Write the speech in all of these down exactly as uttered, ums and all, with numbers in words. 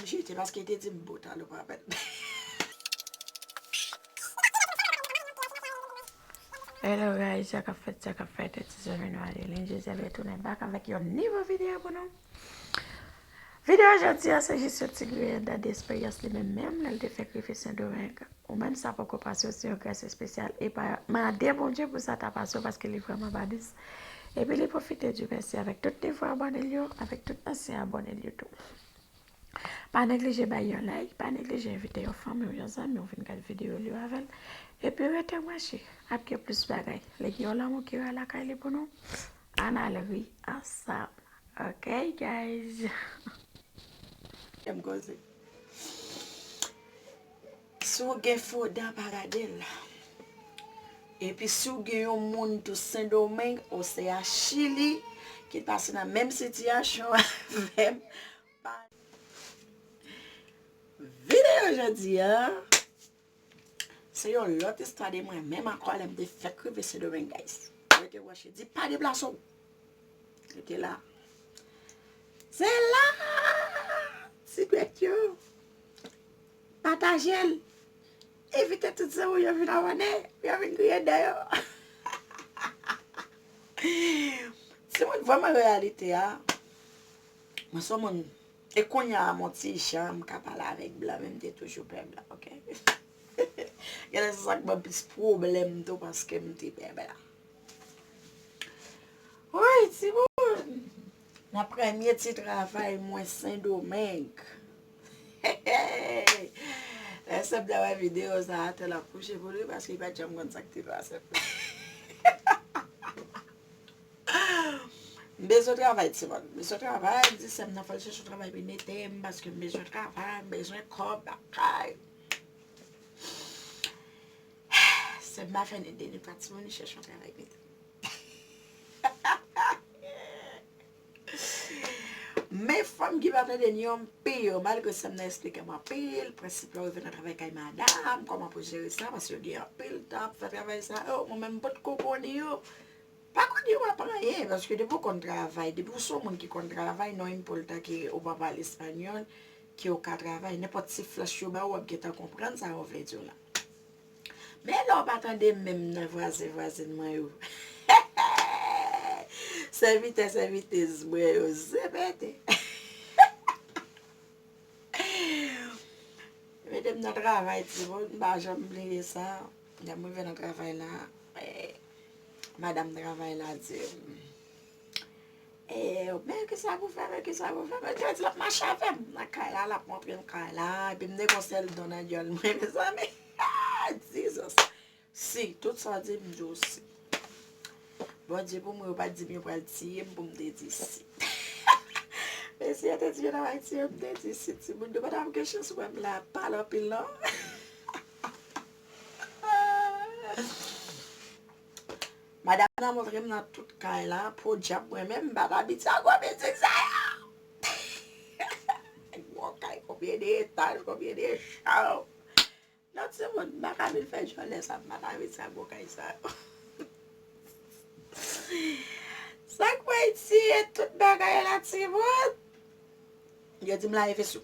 jete paske li te di m bo talè pa pèt. Hello guys, sa k ap fèt, sa k ap fèt, ti zanmi nou Adeline, Gisèl retounen back avèk yon nouvo videyo pou nou. Videyo jodi a, se jis yon ti griyen dan de esperyans li menm menm, lè l te fèk rive Sendomeng. Ou menm sa poko pase w, se yon gras espesyal. E pa mande Bondye pou sa ta pase w, paske li vrèman pa dous. Epi li pwofite di mèsi avèk tout nouvo abòne l yo, avèk tout ansyen abòne l yo tou. Pa neglije bay yon like, pa neglije envite yon fanmi w, yon zanmi w vin gad videyo l yo avè l. Epi rete branche, ap gen plis bagay. Li gen yon lanmou ki rale lakay li pou nou. Ann al ri ansanm. Ok, guys? Kè m koze. Si w gen fo dan, pa gade l. Epi si w gen yon moun tou Sendomeng, osea Chili, ki pase nan menm sitiyasyon avè m, pa videyo jodi a, se yon lòt istwa de mwen menm ankò lè m te fèk rive Sendomeng, guys. Rete branche, di pa deplase w. Rete la. Se la! Ti bèt yo. Pataje l. Envite tout zanmi w yo vin abòne. Pou yo vin griyen dan yo. Timoun, vrèman reyalite a. Mwen se yon moun. E kounye a, m on ti jan, m ka pale avèk blan, men m te toujou pè blan, ok? Genlè se sa k ban m plis pwoblèm tou, paske m te pè blan. Woy, timoun! Nan premye ti travay mwen Sendomeng. Lè sè m ta wè videyo sa a, tè l ap kouche pou li, paske li pa t janm konn sa k te pase. M bezwen travay, timoun. M bezwen travay, m di sè m nan fò l chèche yon travay pou l mete m, paske m bezwen travay, m bezwen kòb, bagay. Sè m pa fè ni de ni pa timoun, li chèche yon travay pou l mete m. Men fanm ki pa tande ni yon pi yo, malgre sè m nan eksplike m anpil, prensip la rive nan travay kay madanm, kòman pou jere sa, paske yo gen anpil tan ap fè travay sa yo, mwen menm m potko konn yo. Pa konn yo ap anyen, paske depi w konn travay, depi w se yon moun ki konn travay, non importa ke ou pa pale espanyòl, ke w ka travay, nenpòt ti flach yo ba w, w ap gentan konprann sa yo vle di w la. Men lè w pa tande menm nan vwazen vwazen mwen yo. Sèvitè sèvitez mwen yo, se pete. Mete m nan travay, timoun, m pa janm bliye sa. Lè m rive nan travay la, eh, madanm travay la di m, eh, men kisa pou fè, men kisa pou fè, men li di l ap mache avè m nan kay la, l ap montre m kay la, epi m te gon sèl don nan dyòl mwen, mezanmi. Jesus! Si, tout sa w di m, m di w si. Bondye pou mwen, yo pa t di m yo pral tiye m pou m te di si. Men si yo te di yo t ap tiye m, m te di si. Timoun, nou pa t ap gen chans wè m la, pale anpil non. Madanm nan montre m nan tout kay la, podyab mwen menm, m pa t abitye a gwo bilding sa yo. Gwo kay, konbyen de etaj, konbyen de chanm. Non, timoun, m pa ka vin fè djòlè sa, m pa ka vin sa gwo kay sa yo. Sa k mwen tiye tout bagay la, timoun. Yo di m lave veso.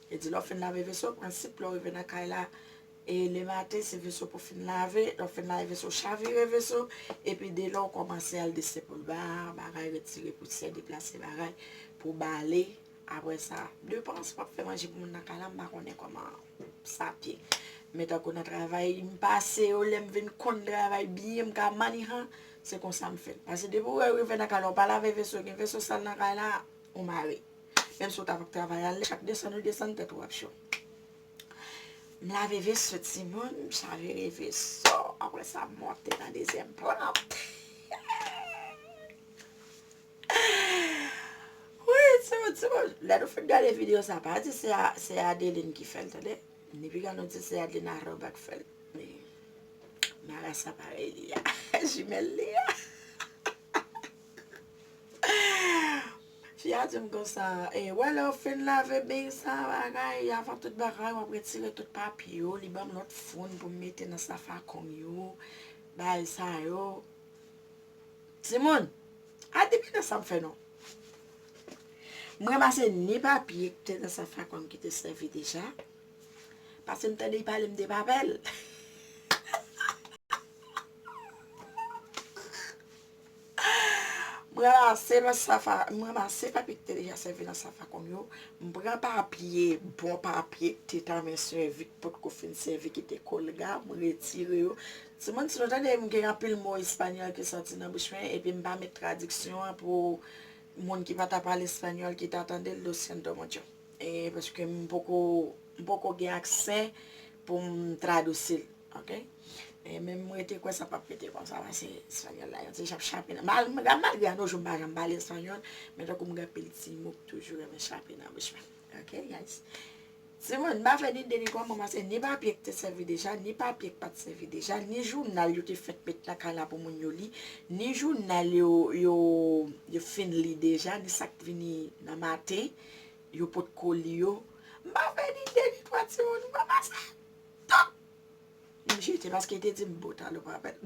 Yo di lè w fin lave veso, prensip lè w rive nan kay la, e lematen, se veso pou w fin lave, lè w fin lave veso, chavire veso, epi de lè w kòmanse al dese poul ba, bagay, retire pousyè, deplase bagay, pou bale. Apre sa, depans w ap fè manje pou moun nan kay la, m pa konnen kòman sa ap ye. Men tankou nan travay m pase yo, lè m vin konn travay byen, m ka manihan, se konsa m fè l. Paske depi w wè w rive nan kay la, w pa lave veso, gen veso sal nan kay la, ou mare. Menm si w ta p ap travay, ale chak desann ou desann tèt ou ap cho. M lave veso timoun, m chavire veso, apre sa m monte nan dezyèm plant. Wi, timoun, timoun, lè nou fin gade videyo sa, pa di se a, se Adeline ki fè l, tande. Ni piga nou di se Adeline Arroba k fè l. Men, marasa parèy li a, jimèl li a. Fi a di m konsa, e, wè lè w fin lave beny sa bagay, avan tout bagay, w ap retire tout papye yo, li ban m lòt foun pou m mete nan sa fakon yo, bagay sa yo. Timoun, al di m nan sa m fè non. M ranmase ni papye ki te nan sa fakon ki te sèvi deja. Paske m tande y pale m de papèl. M ranmase nan sa fa, m ranmase papye ki te deja sèvi nan sa fakon yo. M pran papye, bon papye ki te tanmen sèvi, ki potko fin sèvi, ki te kolga, m retire yo. Timoun, si nou tande m gen anpil mo espanyòl ki sòti nan bouch mwen, epi m pa met tradiksyon an pou moun ki pa ta pale espanyòl ki ta tande l, lo siento mucho. E paske m poko, m poko gen aksè pou m tradisi l, ok? E men m rete kwè sa p ap rete konsa, paske espanyòl la, yon ti jan ap chape nan, mal, malgre a no jou m pa janm pale espanyòl, men tankou m gen anpil ti mo k toujou renmen chape nan bouch mwen, ok, guys? Timoun, m pa fè ni de ni twa, m ranmase ni papye ki te sèvi deja, ni papye ki pa t sèvi deja, ni jounal yo te fèk met nan kay la pou moun yo li, ni jounal yo, yo, yo fin li deja, ni sa k vini nan maten, yo potko li yo. M pa fè ni de ni twa, timoun, m ranmase tout. M jete paske te di m bota lo papèl.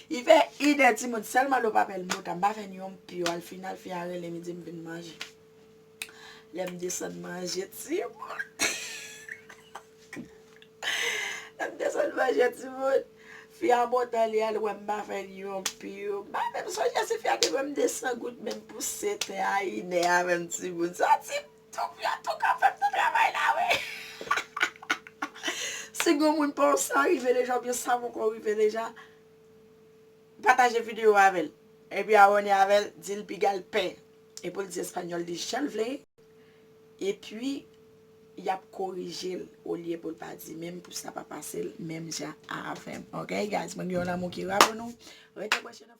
Li fè inè, timoun, sèlman lo papèl m bota, m pa fè ni yon pye. Al final, fi a rele m, li di m vin manje. Lè m desann manje, timoun. Lè m desann manje, timoun. Fi a bota, li al wè m pa fè ni yon pye. M pa menm sonje si fi a te ban m de san goud menm pou sèt è a inè avè m, timoun. Sa ti Tou, yo tou ka fè m nan travay la, wi. Si gon moun pa w sa rive deja, oubyen sa poko rive deja, pataje videyo avè l. Epi abòne avè l, di l piga l pè. E pou l di espanyòl li jan l vle. Epi, y ap korije l olye pou l pa di menm, pou sa pa pase l menm jan avè m. Ok, guys, mwen gen yon lanmou ki ra pou nou. Rete branche nan